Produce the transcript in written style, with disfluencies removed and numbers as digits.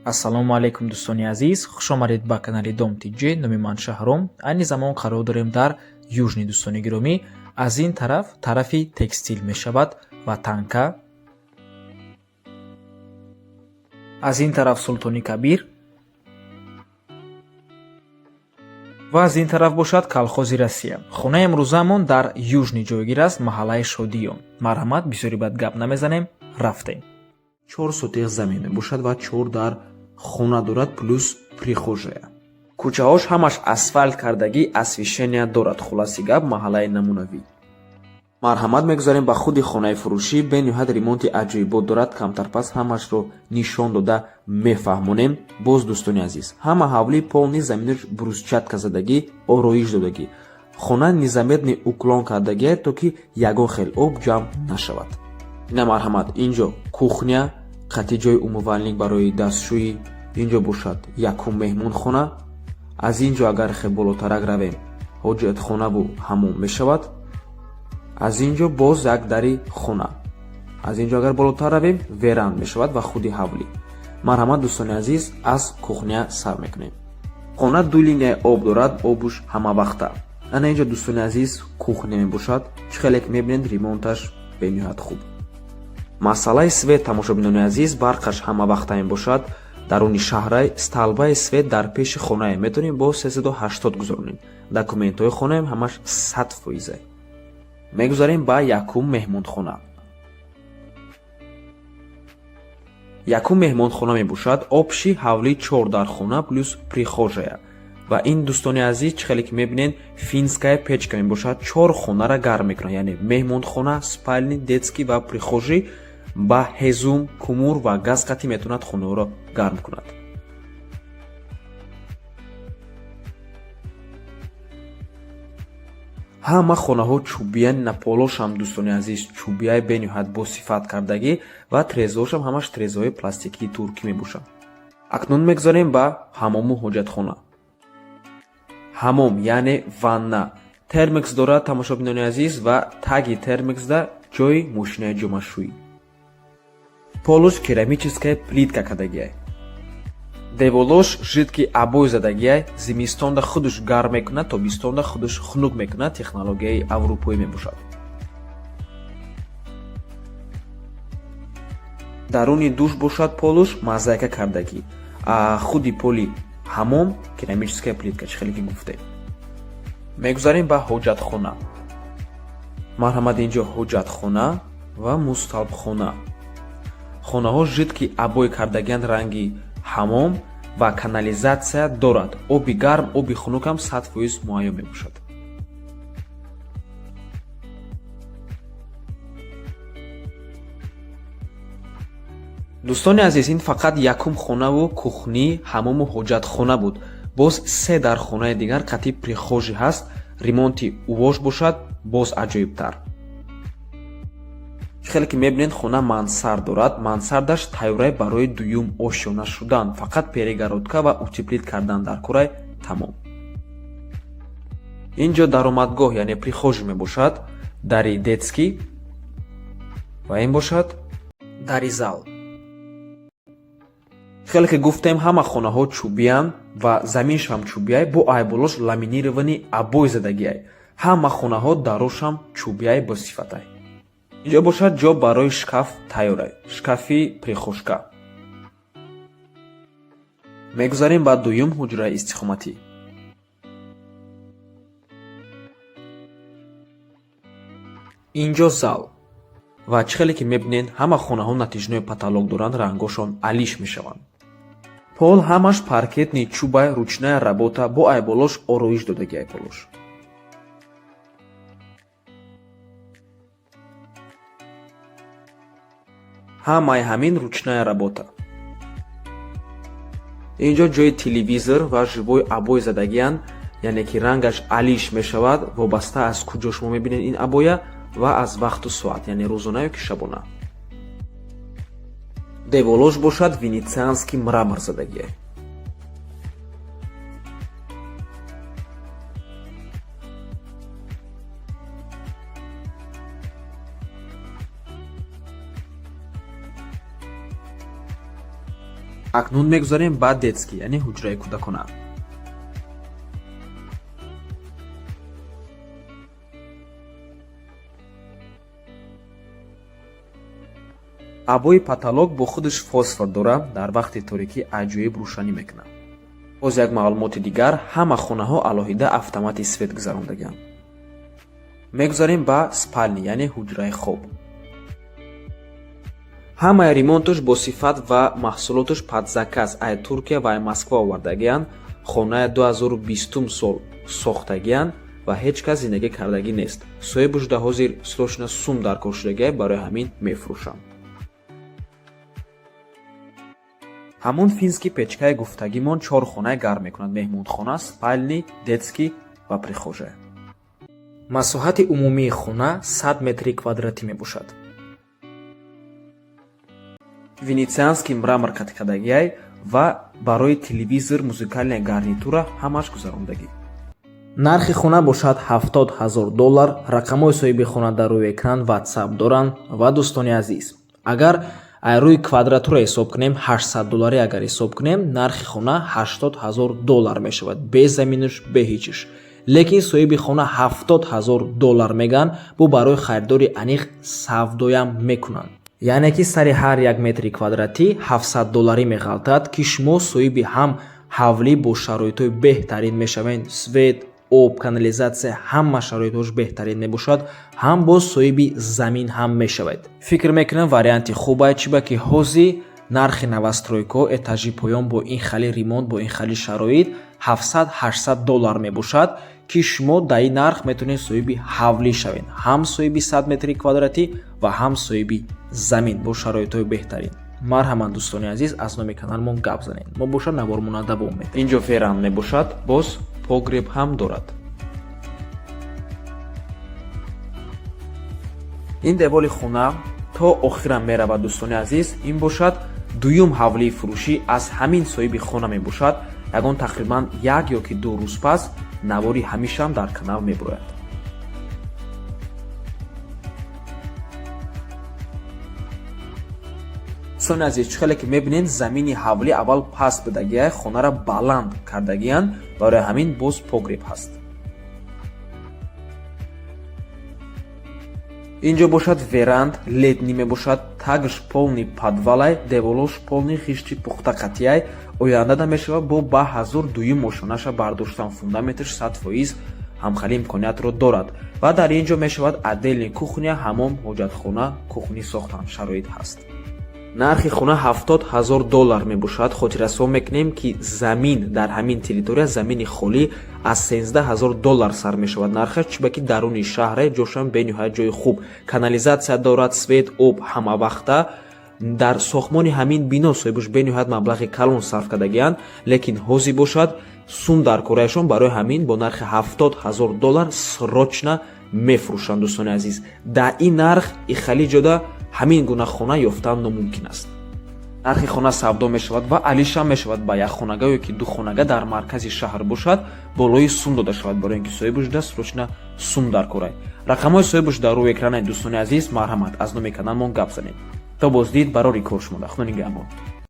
Ассалому алайкум, дӯстони азиз, хушомадед ба канали Дом Тҷ. Номи ман Шаҳром. Айни замон қарор дорем дар Южный. Дӯстони гиромӣ, аз ин тараф тарафи Текстил мешавад ва Танка, аз ин тараф Султони Кабир ва аз ин тараф бошад Колхози Россия. Хонаи имрӯзаамон дар Южный ҷойгир аст, маҳаллаи Шодиён. Марҳамат, бисёри бад гап намезанем, рафтем. 4 сотих замин мебошад ва чор дар хона дорад, плюс прихожая. Кӯчаҳош ҳамаш асфалт кардагӣ, освещения дорад. Хулоси гап, маҳаллаи намунавӣ. Марҳамат, мегузарем ба худи хонаи фурӯшӣ. Бениҳоят ремонти аҷоибот дорад. Камтар пас ҳамашро нишон дода мефаҳмонем. Боз, дӯстони азиз, ҳама ҳавлӣ полный заминаш брусчатка задагӣ, ороиш додагӣ. Хона незаметный уклон кардагие, то ки ягон хел об ҷамъ нашавад. Ина, марҳамат, инҷо кухня қати ҷои умывальник барои дастшӯӣ. Инҷо бошад якум меҳмонхона. Аз ин ҷо агар хел болотарак равем, ҳоҷатхонаву ҳамом мешавад. Аз ин ҷо боз як дари хона. Аз ин ҷо агар болотар равем, веранд мешавад ва худи ҳавлӣ. Марҳамат, дӯстони азиз, аз кухня сар мекунем. Хона ду линияи об дорад, обуш ҳамавақта. Ана инҷо, дӯстони азиз, кухня мебошад. Чӣ хеле ки мебинед, ремонташ бениҳоят хуб. Масъалаи свет, тамошобинони азиз, барқаш ҳамавақта мебошад. Даруни шаҳрай столбаи свет дар пеши хонае, метавонем бо 380 гузаронем. Документҳои хонаем ҳамаш 100%. Мегузарем ба якум меҳмонхона. Якум меҳмонхона мебошад. Общий ҳавлӣ чор дар хона плюс прихожая. Ва ин, дӯстони азиз, чӣ хеле ки мебинед, финская печка мебошад, чор хонара гарм мекунад, яъне меҳмонхона, спальни, детский ва прихожий. Ба ҳезум, кумур ва газ қатӣ метавонад хонаҳоро гарм кунад. Ҳама хонаҳо чӯбиян, на полошам, дӯстони азиз, чӯбияи бениҳоят босифат кардагӣ ва трезоошам ҳамаш трезоҳои пластикии туркӣ мебошанд. Акнун мегузарем ба ҳамому ҳоҷатхона. Ҳамом, яъне ванна, термекс дорад, тамошобинони азиз, ва таги термексда ҷои мошинаи ҷомашӯӣ. Полуш керамическая плитка кардагиай, деволош жидкий обой задагиай. Зимистонда худаш гарм мекунад, тобистонда худаш хунук мекунад. Технологияи аврупоӣ мебошад. Даруни душ бошад, полуш мозаика кардагӣ. Худи поли ҳамом керамическая плитка, чӣ хеле ки гуфтем. Мегузарем ба ҳоҷатхона. Марҳамат, инҷо ҳоҷатхона ва мусталбхона. Хонаҳо жидкий обой кардагианд ранги ҳамом ва канализатсия дорад. Оби гарм, оби хунукам 100% муайён мебошад. Дӯстони азиз, ин фақат якум хонаву кухнӣ, ҳамому ҳоҷатхона буд. Боз се дар хонаи дигар қатъи прихожий ҳаст. Ремонти увош бошад боз аҷоибтар. Чӣ хеле ки мебинед, хона мансард дорад. Мансардаш тайёрай барои дуюм ошёна шудан, фақат перегородка ва утеплить кардан дар корай, тамом. Ин ҷо даромадгоҳ, яъне прихожий мебошад, дари детский ва ин бошад дари зал. Хеле ки гуфтем, ҳама хонаҳо чӯбиянд ва заминшам чӯбияй, бо айболош ламинированный обой задагиай. Ҳама хонаҳо дарошам чӯбияй, босифатай. Инҷо бошад ҷо барои шкаф тайёрай, шкафи прихожка. Мегузарем ба дуюм ҳуҷраи истиқоматӣ. Инҷо зал ва чӣ хеле ки мебинед, ҳама хонаҳо натяжной потолок доранд, рангошон алиш мешаванд. Пол ҳамаш паркетный чӯбай, ручная работа, бо айболош ороиш додагиай полош. Ҳамаи ҳамин ручная работа. Инҷо ҷои телевизор ва живой обой задагианд, яъне ки рангаш алиш мешавад вобаста аз куҷо шумо мебинед ин обоя ва аз вақту соат, яъне рӯзона ё ки шабона. Деволош бошад венецианский мрамор задагиай. Акнун мегузарем ба детский, яъне ҳуҷраи кӯдакона. Обои потолок бо худаш фосфор дорад, дар вақти торикӣ аҷоиб рӯшанӣ мекунад. Боз як маълумоти дигар: ҳама хонаҳо алоҳида автомати свет гузарондагианд. Мегузарем ба спальни, яъне ҳуҷраи хоб. Ҳамаи ремонташ бо сифат ва маҳсулоташ под заказ ай Туркия ва ай Москва овардагианд. Хонаи 2020 сол сохтагианд ва ҳеҷ кас зиндагӣ кардагӣ нест. Соҳибаш да ҳозир срочно сум дар кор шудагиай, барои ҳамин мефурӯшам. Ҳамон финский печкаи гуфтагимон чор хонаи гарм мекунад: меҳмонхона, спальни, детский ва прихожая. Масоҳати умумии хона 100 метри квадратӣ мебошад. Венецианский мрамор каткадагиай ва барои телевизор, музыкальная гарнитура ҳамаш гузарондагӣ. Нархи хона бошад 70 000 доллар. Рақамҳои соҳиби хона дар рӯи экран, ватсап доранд. Ва дӯстони азиз, агар ай рӯи квадратура ҳисоб кунем, 800 долларӣ агар ҳисоб кунем, нархи хона 80 000 доллар мешавад, бе заминаш, бе ҳичиш. Лекин соҳиби хона 70 000 доллар мегӯянд, бо барои харидори аниқ савдоям мекунанд. Яъне ки сари ҳар як метри квадратӣ 700 долларӣ меғалтад, ки шумо соҳиби ҳам ҳавлӣ бо шароитҳои беҳтарин мешавед, свет, об, канализатсия, ҳама шароитҳош беҳтарин мебошад, ҳам боз соҳиби замин ҳам мешавед. Фикр мекунам, варианти хубае, чиба ки ҳозир нархи новостройкаҳо этажи поён бо ин хали ремонт, бо ин хали шароит 700-800 доллар мебошад, ки шумо дар ин нарх метавонед соҳиби ҳавлӣ шавед, ҳам соҳиби 100 метри квадратӣ ва ҳам соҳиби замин бо шароитҳои беҳтарин. Марҳамат, дӯстони азиз, аз номи каналмон гап занед. Мо бошад навормона давом медиҳем. Инҷо веранда мебошад, боз погреб ҳам дорад. Ин деволи хона то охирам меравад, дӯстони азиз. Ин бошад дуюм ҳавлии фурӯшӣ аз ҳамин соҳиби хона мебошад. Ягон тақрибан як ё ки 2 рӯз пас навори ҳамишам дар канал мебурояд. Дӯстони азиз, чӣ хеле ки мебинед, замини ҳавлӣ аввал паст будагиай, хонара баланд кардагиянд, барои ҳамин боз погреб ҳаст. Инҷо бошад веранда летний мебошад, тагш полный подвалай, деволош полный хишти пухта қатъияй. Оянда намешавад бо ба ҳазур дуюм ошонаша бардоштан, фундаменташ 100% ҳамхали имкониятро дорад. Ва дар ин ҷо мешавад отдельный кухня, ҳамом, ҳоҷатхона, кухни сохтан шароит ҳаст. Нархи хона 70 000 доллар мебошад. Хотиррасон мекунем, ки замин дар ҳамин территория, замини холӣ аз 13 000 доллар сар мешавад нархаш, чунки даруни шаҳре, ҷошам бениҳоят ҷои хуб, канализатсия дорад, свет, об ҳамавақта. Дар сохтмони ҳамин бино соҳибаш бениҳоят маблағи калон сарф кардагианд, лекин ҳозир бошад сум дар кораашон, барои ҳамин бо нархи 70 000 доллар срочно мефурӯшанд. Дӯстони азиз, дар ин нарх ихали ҷода ҳамин гуна хона ёфтан номумкин аст. Нархи хона савдо мешавад ва алишам мешавад, ба як хонага ё ки ду хонага дар маркази шаҳр бошад, болои сум дода шавад, барои ин ки соҳибаш да срочно сум дар корай. Рақамҳои соҳибаш дар рӯи экранаи. Дӯстони азиз, марҳамат, аз номи каналмон гап занед. То боздид, барори кор шумо. Худо нигаҳбон.